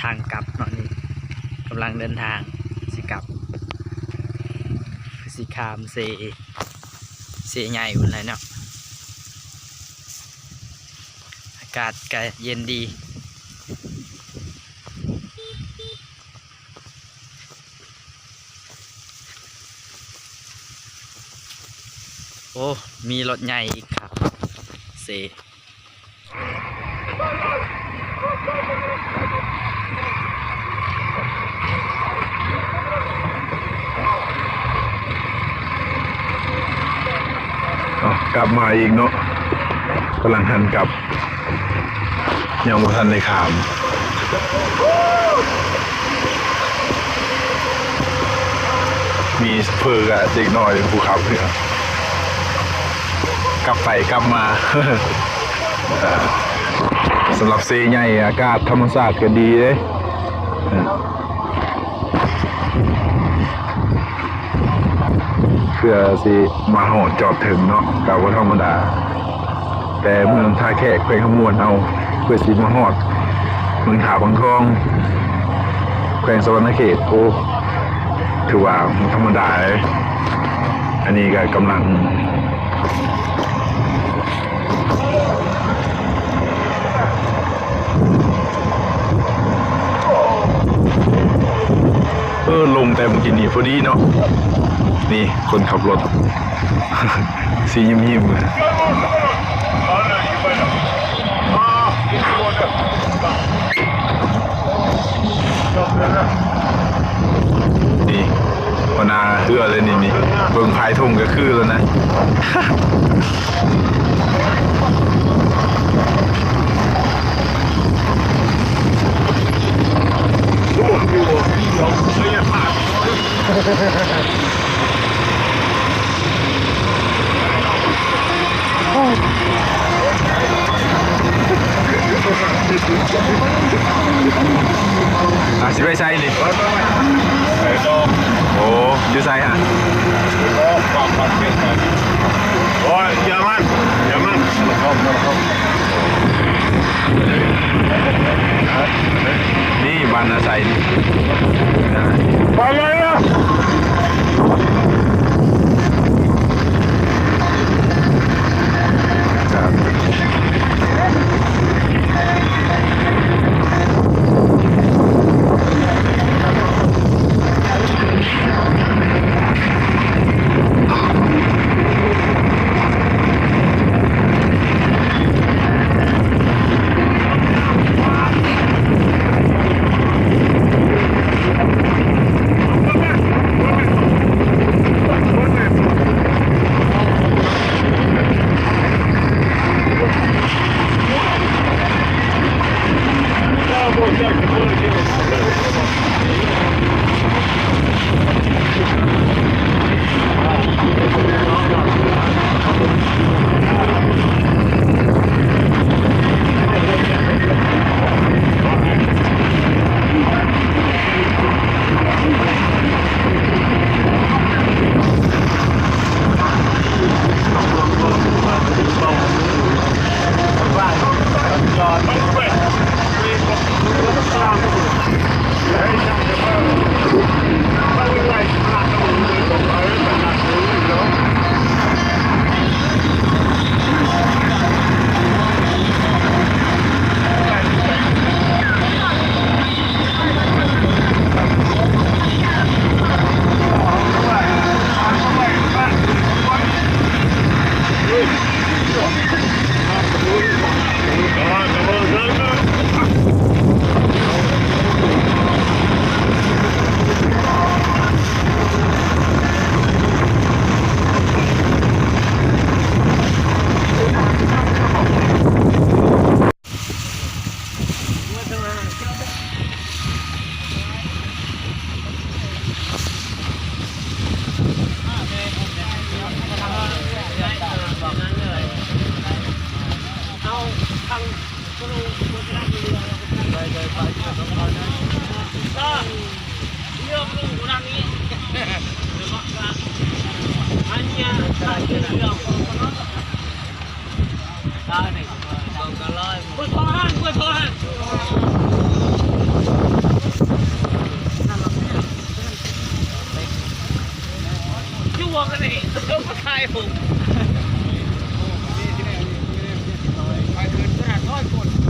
ທາງກັບເນາະ ນີ້ກຳລັງເດີນທາງຊິກັບ ຊິຂ້າມເຊ ເຊໃຫຍ່ພຸ້ນແຫຼະເນາະ. ອາກາດກະເຢັນດີ. ໂອ້ ມີລົດໃຫຍ່ອີກຄັບ ເຊ ເອົາ ກັບມາອີກເນາະ ກຳລັງຫັນກັບ ຍັງບໍ່ທັນໄດ້ຂ້າມ ມີເພິ່ນກະເດັກນ້ອຍຜູ້ຂັບເຮືອ ກັບໄປກັບມາ. ສຳລັບເຊໃຫຍ່ ອາກາດທຳມະຊາດກະດີເດ້ ເພື່ອຊິມາຮອດຈອດເຖິງເນາະ ກະບໍ່ທຳມະດາ ແຕ່ເມືອງທ່າແຂກ ແຂວງຄຳມ່ວນເຮົາ ເພື່ອຊິມາຮອດເມືອງທ່າວັງທອງ ແຂວງສະຫວັນນະເຂດ. ໂອ້ ຖືວ່າບໍ່ທຳມະດາເດ້. ອັນນີ້ກະກຳລັງ ເອີ ລົງແຕ່ມື້ກີ້ນີ້ພໍດີເນາະ ນີ້ຄົນຂັບລົດ ຊິຍິ້ມໆ ນີ້ຫົວໜ້າເຮືອເລີຍນີ້ ນີ້ເບິ່ງພາຍທົ່ງກະຄືແລ້ວນະ. ອ່າ ຊິໄປໃສນີ້? ໂອ້ ຢູ່ໃສຫະ? ໂອ້ຍ ເຢຍມັນ ເຢຍມັນ ນີ້ບ້ານອາໄສນີ້ ໄປເລີຍນະ. ລົງມາຖ່າຍຮູບ ໄປເກີນຂະໜາດຮ້ອຍຄົນ